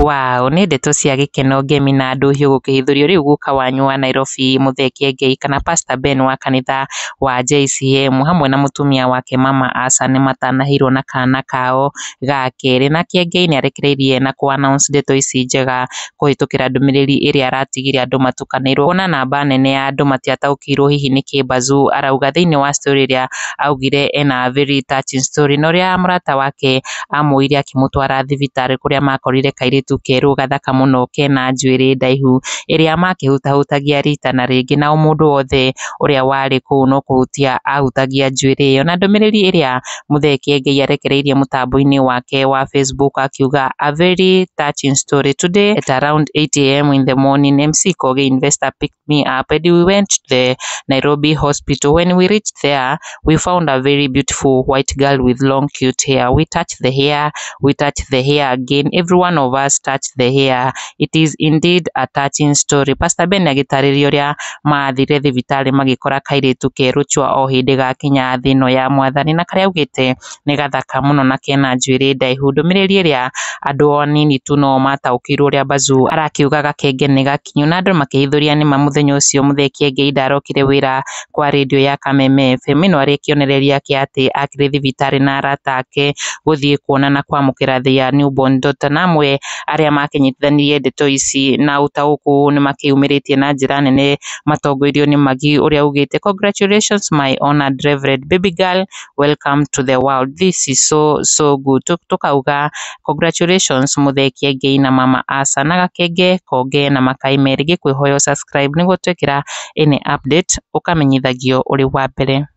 Wow, nĩ ndeto cia gĩkeno ngemi na ndũhiũ gũkĩhithũrio rĩu guka wanyu wa Nairobi Mũthee Kĩengei kana Pastor Ben wa kanitha wa JCM hamwe na mũtumia wake Mama Asa nĩ matanahĩirwo na kana kao ga kerĩ. Na Kĩengei nĩ arekereirie na kũ announce ndeto ici njega kũhĩtũkĩra ndũmĩrĩri ĩrĩa aratigire andũ matukanĩirwo. Kuona namba nene ya andũ matiataũkĩirwo hihi nĩkĩ Bazuu arauga thĩinĩ wa story ĩrĩa augire ena very touching story, na ũrĩa mũrata wake amũire akĩmũtwara thibitarĩ kũrĩa makorire kairĩtu kerũ gathaka mũno kena njuĩrĩ ndaihu ĩrĩa makĩhutahutagia rita na rĩngĩ, na o mũndũ wothe ũrĩa warĩ kũu no kũhutia ahutagia njuĩrĩ ĩyo. Na ndũmĩrĩri ĩrĩa Mũthee Kĩengei arekereirie mũtambo-inĩ wake wa Facebook akiuga, "A very touching story today at around 8 a.m. in the morning, MC Kogi Investor picked me up and we went to the Nairobi hospital. When we reached there, we found a very beautiful white girl with long cute hair. We touched the hair, we touched the hair again. Every one of us touched the hair. It is indeed a touching story." Pastor Ben agĩtarĩria ũrĩa mathire thibitarĩ magĩkora kairĩtu kerũ chua o hĩndĩ gakinya thĩ ĩno ya mwathani, na karĩa augĩte nĩ gathaka mũno na kena njuĩrĩ ndaihu. Ndũmĩrĩri ĩrĩa andũ anini tu no mataũkĩirwo ũrĩa Bazuu arakiuga gakenge nĩ gakinyu, na andũ makĩhithũria nĩma mũthenya ũcio Mũthee Kĩengei ndarokire wĩra kwa rĩndiũ ya Kameme FM. Ĩno arĩ kĩonereria kĩa atĩ akĩrĩ thibitarĩ na arata ake gũthiĩ kuona na kwamũkĩra their newborn daughter. Na amwe arĩa makĩnyitithanirie ndeto ici na ũtaũku nĩ makĩyumĩrĩtie na njĩra nene matongoirio nĩ Magi ũrĩa augĩte, "Congratulations, my honored reverend baby girl, welcome to the world. This is so so good." Tukauga congratulations Mũthee Kĩengei na Mama Asa na gakenge konge na makai merĩ. Ngĩkwĩhoya subscribe nĩguo twekĩra any update ũkamenyithagio ũrĩ wa mbere.